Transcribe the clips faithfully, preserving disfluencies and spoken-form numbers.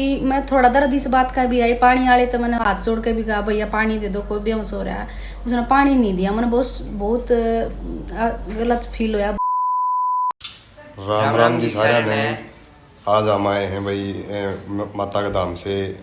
कि मैं थोड़ा दर्द इस बात का भी आई, पानी वाले तो मैंने हाथ जोड़ के भी कहा, "भैया, पानी दे दो, कोई बेहोश हो रहा है।" उसने पानी नहीं दिया। मैंने बहुत, बहुत, अ, गलत फील होया। राम राम जी सारे ने। आज हम आए हैं भाई, अ, म-, माता के धाम से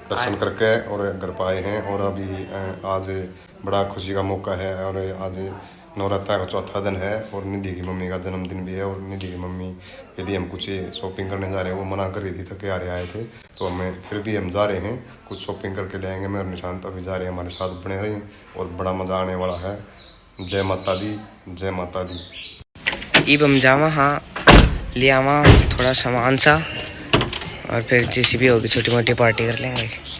दर्शन करके और घर पर आए हैं। और अभी, अ, आज बड़ा खुशी का मौका है और आज नवरात्रा का चौथा दिन है और निधि की मम्मी का जन्मदिन भी है। और निधि की मम्मी के लिए हम कुछ शॉपिंग करने जा रहे हैं। वो मना कर रही थी, थके हारे आए थे, तो हमें, फिर भी हम जा रहे हैं, कुछ शॉपिंग करके ले आएंगे। मैं और निशांत अभी जा रहे हैं, हमारे साथ बने रहिए और बड़ा मज़ा आने वाला है। जय माता दी, जय माता दी। इब हम जावा हाँ, ले आवा थोड़ा सामान सा, और फिर जैसी भी होगी छोटी मोटी पार्टी कर लेंगे।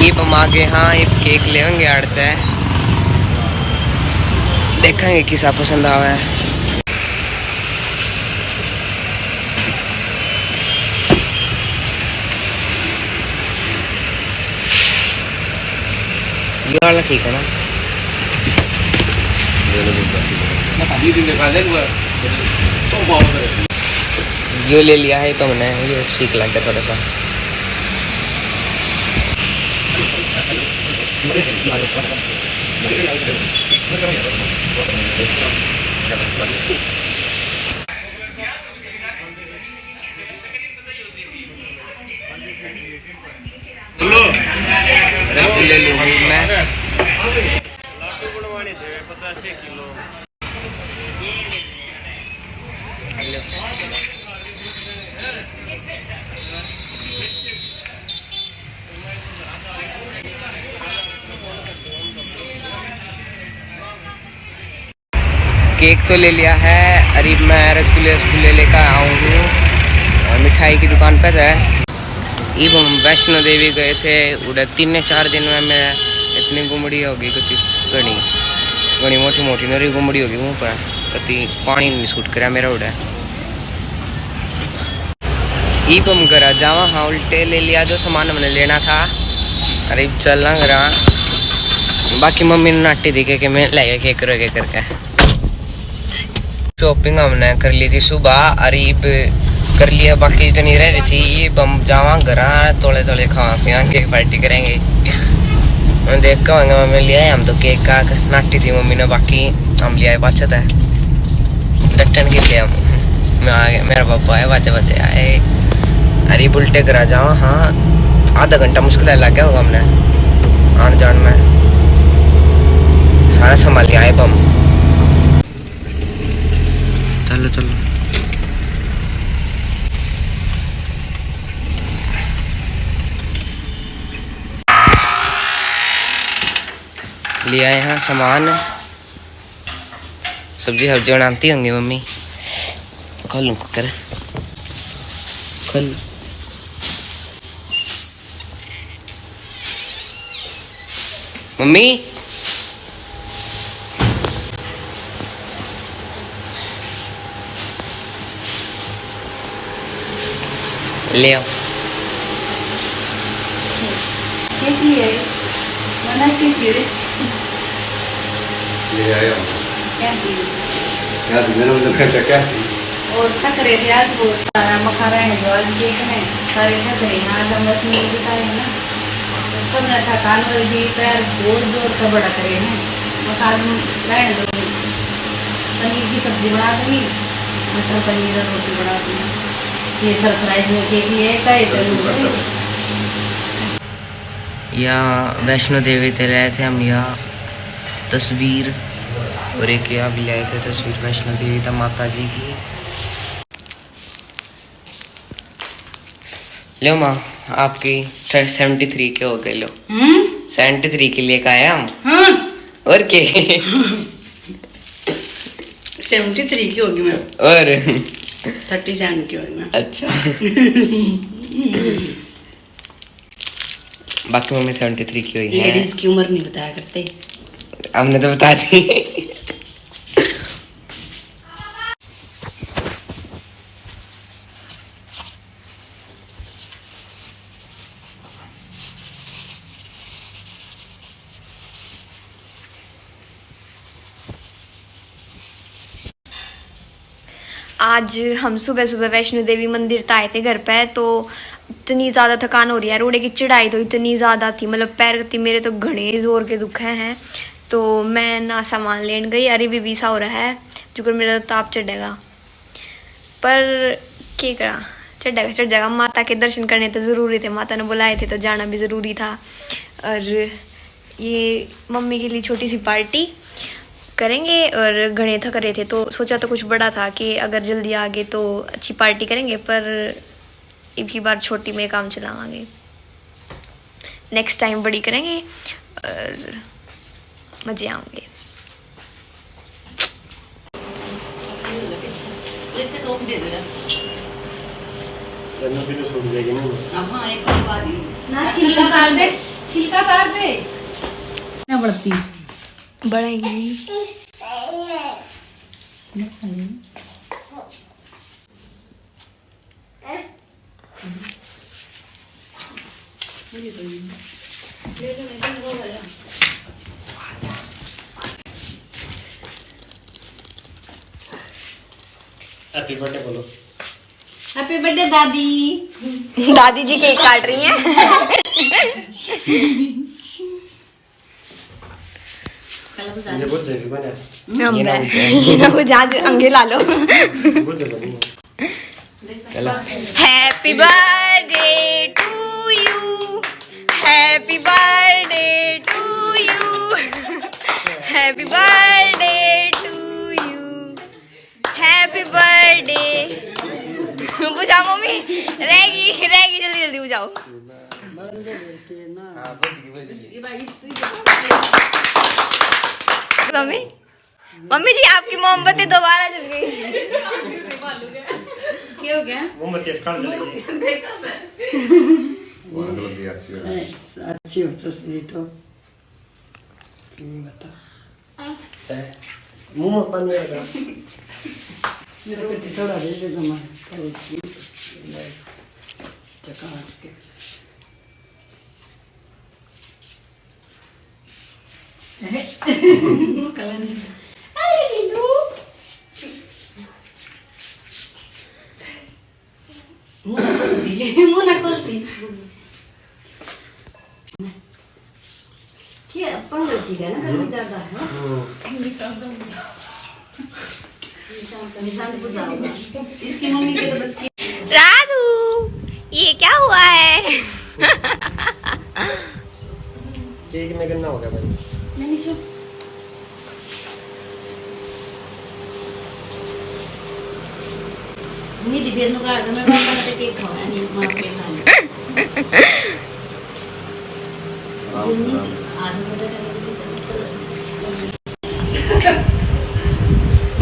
इब हम आगे हाँ, इब केक लेवेंगे आड़ते। देखेंगे किसा पसंद आवे। ये वाला ठीक है ना? यो ले लिया है तो हमने, ये ठीक लग गया थोड़ा सा। ले लूँ मैं। लाडू बनवाने थे पचास किलो। केक तो ले लिया है, अरे मैं रसगुल्ले, रसगुल्ले लेकर आऊँ हूँ, अ, मिठाई की दुकान पे है। इब हम वैष्णो देवी गए थे, उड़े तीन चार दिन में मैं इतनी गुमड़ी हो गई, कति घणी, घणी मोटी मोटी नरी गुमड़ी हो गई मुँह पर, कति पानी नहीं सूट करा मेरा उड़े। इब हम घरा जावा हाँ, उल्टे ले लिया जो सामान हमने लेना था। अरे इब चलना घरा। बाकी मम्मी ने नाटी दिखे कि मैं ले के करोगे करके। शॉपिंग हमने कर ली थी सुबह, अरे इब कर लिया, बाकी इतनी रह रही थी। इब हम जावा घरा, तोले तोले खावा पियांगे, पार्टी करेंगे। हम देख के होंगे, मम्मी ले आए हम तो केक काक, नाटी थी मम्मी ने, बाकी हम ले आए पाछे तै। डटन के थे हम। मैं आ गया, मेरा पापा आया, बाते बाते आए। अरे बुलटे करा जाओ, हाँ, आधा घंटा मुश्किल है लग गया होगा हमने आन जान में। सारा संभाल लिया आए बम। चलो, चलो। ले आए हाँ सामान। सब्जी, सब्जी बनाती होंगी मम्मी। खोलूं कुकर, खोल। मम्मी, ले आओ। क्या की है? मना की थी रे। ले आया हूँ। क्या की? क्या थी? मैंने मतलब क्या, क्या थी? और थक रहे थे आज बहुत सारा, मखा रहने दो आज केक में, सारे थक रहे हैं आज, हम बस नहीं बिताए ना। सबने थकान हो गई, पैर जोर जोर का बड़ा करे हैं। मखा आज रहने दो, पनीर की सब्जी बना दूंगी, मटर पनीर और रोटी बना दूंगी। ये सरप्राइज में केक लिए, काहे करूंगी? या वैष्णो देवी ते लाए थे हम या तस्वीर, और एक या भी लाए थे तस्वीर वैष्णो देवी ता माता जी की। लो माँ, आपकी सेवेंटी थ्री के हो गए। लो, हम्म? सेवेंटी थ्री के लिए का आया हम। हाँ। और के? सेवेंटी थ्री की होगी मैं। और? थर्टी सेवन की होगी मैं। अच्छा। बाकी मम्मी सेवेंटी थ्री की हुई है। लेडीज की उम्र नहीं बताया करते। हमने तो बता दी। आज हम सुबह सुबह वैष्णो देवी मंदिर तक आए थे घर पे, तो इतनी ज़्यादा थकान हो रही है। रोड़े की चढ़ाई तो इतनी ज़्यादा थी, मतलब पैर कती मेरे तो घने जोर के दुखे हैं। तो मैं ना सामान लेन गई, अरे भी बीसा हो रहा है, जुकर मेरा तो ताप चढ़ेगा। पर के करा, चढ़ जाएगा, चढ़ जाएगा। माता के दर्शन करने तो ज़रूरी थे, माता ने बुलाए थे तो जाना भी ज़रूरी था। और ये मम्मी के लिए छोटी सी पार्टी करेंगे, और घने थक रहे थे तो सोचा तो कुछ बड़ा था कि अगर जल्दी आ गए तो अच्छी पार्टी करेंगे, पर इबकी बार छोटी में काम चलावांगे, नेक्स्ट टाइम बड़ी करेंगे और मजे आएंगे। ना छिलका तार दे, छिलका तार दे। ना बढ़ती। बढ़ेगी। हैप्पी बर्थडे बोलो। हैप्पी बर्थडे दादी। दादी जी केक काट रही हैं। ये बहुत जरूरी बना है। हम ये ना बुझे। ये ना बुझे, आज अंगे ला लो। बहुत जरूरी है। चलो। Happy birthday to you, happy birthday to you, happy birthday to you, happy birthday। बुझाओ मम्मी, रहेगी, रहेगी, जल्दी जल्दी बुझाओ। हाँ, बुझ गई, बुझ गई। मम्मी, मम्मी जी, आपकी मोमबत्ती दोबारा जल गई। क्या हो गया? मोमबत्ती अटकण चली गई। बहुत जल्दी अच्छी हो गई। अच्छी हो तो स्वीट हो। ये बता। हैं? मुंह में पानी आ रहा। मेरे को थोड़ा दे दे, तो मैं कल चका हट के। मुंह ना खोलती, मुंह ना खोलती। क्या पंद्रह सी है ना, गर्मी ज्यादा है। निशान, निशान बुझा होगा। इसकी मम्मी के तो बस की। राधू, ये क्या हुआ है? केक में गंदा हो गया भाई। नहीं, नहीं, सो। नहीं, दिव्या नु कहा था, मैं पापा ने तो केक खावाया, नहीं, माँ केक खा ले।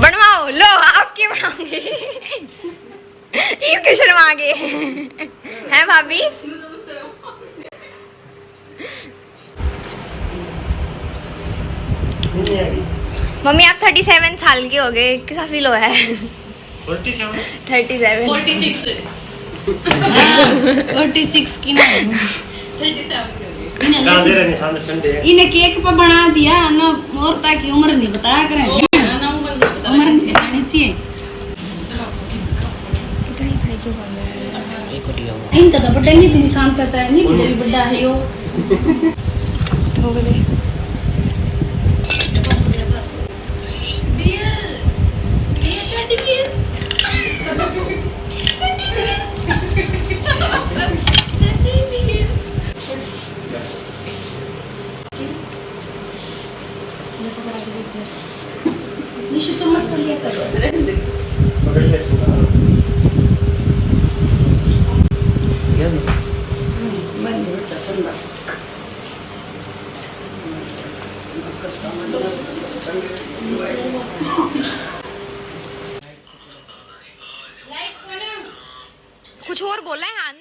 बनवाओ, लो, आपकी बनाऊंगी। ये क्वेश्चन आ गए हैं भाभी। मम्मी, आप थर्टी सेवन साल के हो गए, कैसा फील हो रहा है? Forty seven? Thirty seven. Forty six. हाँ, फोर्टी सिक्स की ना। थर्टी सेवन की हो गई। इन्हें कहाँ दे रहे निशान ठंडे हैं? इन्हें केक पे बना दिया ना, औरता की उम्र नहीं बताया करें। ओ, ना, ना, उम्र नहीं बताया। उम्र नहीं बतानी चाहिए। इनका तो बर्थडे नहीं, इतनी शांत रहता है, नहीं कि जब भी बर्थडे है यो। हो गए। Bear, bear, teddy bear. Teddy bear. Teddy bear. ये पकड़ा के देख ले। निशु चम्मच तो लिया कर। बस रहने दे। पकड़ ले। हम्म, मैं नहीं बेटा, ठंडा। कुछ और बोला है? हाँ।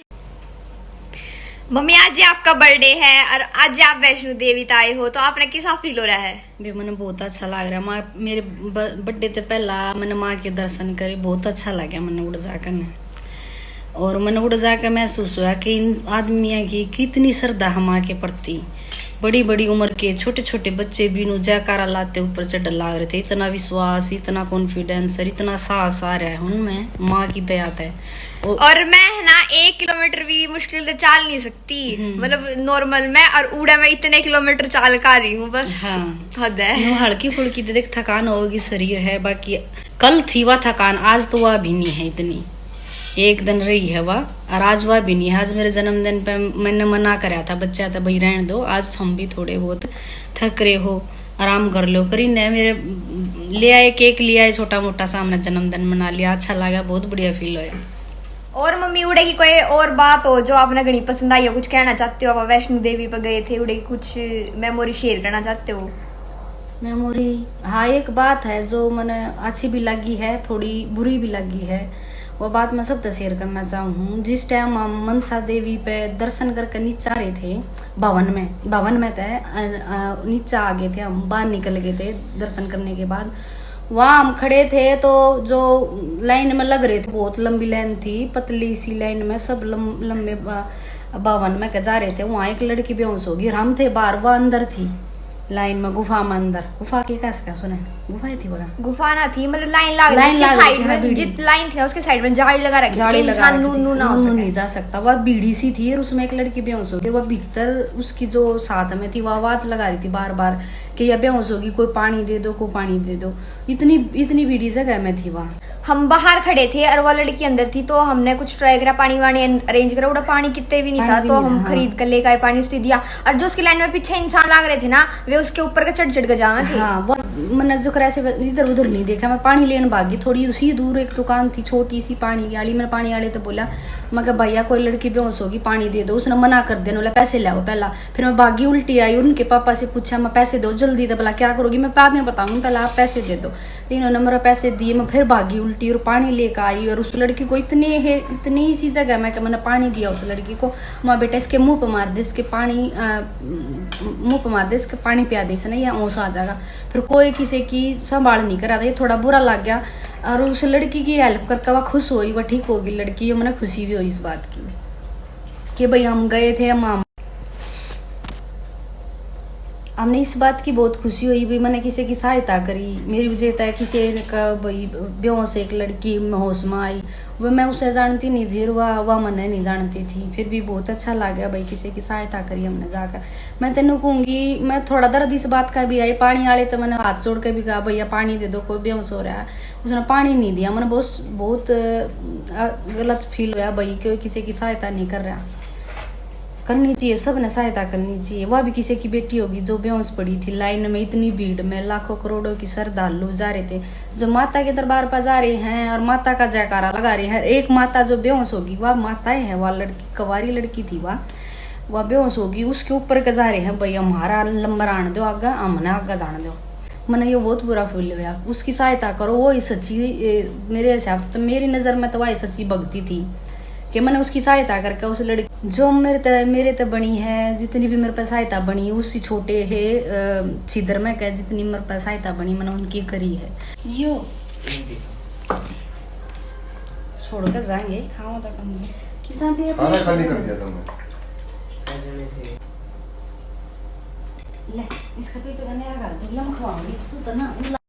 मम्मी, आज ही आपका बर्थडे है और आज ही आप वैष्णो देवी तक आए हो, तो आपने कैसा फील हो रहा है? बे, मने बहुत अच्छा लग रहा है। माँ, मेरे ब-, बर्थडे ते पहला मैंने माँ के दर्शन करे, बहुत अच्छा लगा मैंने उड़ जाकर ने। और मैंने उड़ जाकर महसूस हुआ कि इन आदमियों की कितनी श्रद्धा है माँ के प्रति। बड़ी बड़ी उम्र के छोटे छोटे बच्चे भी नु जयकारा लाते ऊपर चढ़ लाग रहे थे। इतना विश्वास, इतना कॉन्फिडेंस और इतना साहस आ रहा है उनमें माँ की दया ते। ओ- और मैं है ना, एक किलोमीटर भी मुश्किल से चाल नहीं सकती, हम्म। मतलब नॉर्मल में, और उड़ा मैं इतने किलोमीटर चाल कर रही हूँ बस। हाँ। हद है। यूं हल्की फुल्की तो देख थकान होगी, शरीर है, बाकी कल थी वह थकान, आज तो वह भी नहीं है इतनी। एक दिन रही है वह, और आज वह भी नहीं है। आज मेरे जन्मदिन पे मैंने मना करया था बच्चा था, भाई रहने दो, आज तुम भी थोड़े बहुत थक रहे हो, आराम कर लो। पर इन्हें मेरे ले आए, केक ले आए छोटा मोटा सा, हमने जन्मदिन मना लिया, अच्छा लगा, बहुत बढ़िया फील होया। और मम्मी, उड़े की कोई और बात हो जो आपने घणी पसंद आई हो, कुछ कहना चाहते हो? आप वैष्णो देवी पर गए थे, उड़े की कुछ मेमोरी शेयर करना चाहते हो? मेमोरी, हाँ, एक बात है जो मैंने अच्छी भी लगी है, थोड़ी बुरी भी लगी है। वो बात मैं सबसे शेयर करना चाहूँ हूँ। जिस टाइम हम मनसा देवी पे दर्शन करके नीचे आ रहे थे, भवन में, भवन में थे, अ, अ, नीचे आ गए थे हम, बाहर निकल गए थे दर्शन करने के बाद। वहाँ हम खड़े थे तो जो लाइन में लग रहे थे, बहुत लंबी लाइन थी, पतली सी लाइन में सब लम-, लंबे ब-, भवन में के जा रहे थे। वहाँ एक लड़की बेहोश होगी और हम थे बाहर, वह अंदर थी लाइन में, गुफा में अंदर। गुफा के कैसे क्या सुने, गुफा ही थी वहाँ। गुफा ना थी, मतलब लाइन लाग रही लाइन थी, लाग रही साइड थी, हाँ, में भीड़ी। जित लाइन थी ना, उसके साइड में जाली लगा रखी थी जाली कि लगा इंसान रखी नू थी, नू ना हो नू सके। नहीं जा सकता। वह भीड़ी सी थी और उसमें एक लड़की बेहोश हो गई। वह भीतर उसकी जो साथ में थी, वह आवाज लगा रही थी बार बार कि यह बेहोश होगी, कोई पानी दे दो, कोई पानी दे दो। इतनी, इतनी भीड़ी जगह में थी वहाँ। हम बाहर खड़े थे और वो लड़की अंदर थी, तो हमने कुछ ट्राई करा, पानी वानी अरेंज करा, उड़ा पानी कितने भी नहीं पानी था, भी तो नहीं हम था, हाँ। खरीद कर लेकर आए, पानी उसने दिया। और जो उसकी लाइन में पीछे इंसान लाग रहे थे ना, वे उसके ऊपर का चढ़ चढ़ के जावे थे। हाँ, वो मैंने जो करे ऐसे इधर उधर नहीं देखा, मैं पानी लेने भागी। थोड़ी उसी दूर एक दुकान थी छोटी सी पानी वाली, मैंने पानी वाले तो बोला, मैं कहा, "भैया, कोई लड़की बेहोश होगी, पानी दे दो।" उसने मना कर देने वाला, "पैसे ले आओ पहला।" फिर मैं भागी उल्टी आई, उनके पापा से पूछा, "मैं पैसे दो जल्दी दे, भला क्या करोगी, मैं बाद में बताऊंगी, पहले आप पैसे दे दो।" तो इन्होंने मेरे पैसे दिए, मैं फिर भागी उल्टी और पानी लेकर आई। और उस लड़की को इतने है, इतनी सी जगह में कि मैंने पानी दिया उस लड़की को, "माँ बेटा, इसके मुंह पे मार दे, इसके पानी, अ, मुंह पे मार दे, इसके पानी पिया दे, इसने ये होश आ जाएगा।" फिर कोई किसी की संभाल नहीं करा था, ये थोड़ा बुरा लग गया। और उस लड़की की हेल्प करके वह खुश हुई, वह ठीक होगी लड़की, ये मैंने खुशी भी हुई इस बात की कि भाई हम गए थे, हम, हम हमने इस बात की बहुत खुशी हुई भी मैंने किसी की सहायता करी। मेरी वजह तै किसी का भाई बेहोश एक लड़की होश में आई, वो मैं उसे जानती नहीं थी और वह, वह मन्ने नहीं जानती थी। फिर भी बहुत अच्छा लग गया भाई, किसी की सहायता करी हमने जाकर। मैं तेनू कहूँगी, मैं थोड़ा दर्द इस बात का भी आई, पानी वाले तो मैंने हाथ जोड़ के भी कहा, "भैया पानी दे दो, कोई बेहोश हो रहा है।" उसने पानी नहीं दिया। मैंने बहुत, बहुत, अ, गलत फील होया भाई, कोई किसी की सहायता नहीं कर रहा। करनी चाहिए, सब ने सहायता करनी चाहिए। वह भी किसी की बेटी होगी जो बेहोश पड़ी थी लाइन में, इतनी भीड़ में, लाखों करोड़ों की श्रद्धालु जा रहे थे, जो माता के दरबार पर जा रहे हैं और माता का जयकारा लगा रहे हैं। एक माता जो बेहोश होगी, वह माताएं हैं, वह लड़की, कुंवारी लड़की थी वह, वह बेहोश होगी, उसके ऊपर के जा रहे हैं, "भाई हमारा नंबर आने दो आगे, हमने आगे जाने दो।" मने यो बहुत बुरा फील होया। उसकी सहायता करो, वो ही सच्ची, ए, मेरे हिसाब से तो, मेरी नज़र में तो वही सच्ची भक्ति थी कि मैंने उसकी सहायता करके उस लड़की जो मेरे ते, मेरे ते बनी है, जितनी भी मेरे पे सहायता बनी, उसी छोटे है, अ, छिद्र में कह, जितनी मेरे पे सहायता बनी, मैंने उनकी करी है। यो छोड़ के जाएंगे, खाओ तक हम। किसान भी खाना खाली कर दिया था मैं। ले, इसका पेपर का नया घाल दो, लम खवाऊंगी। तू तो ना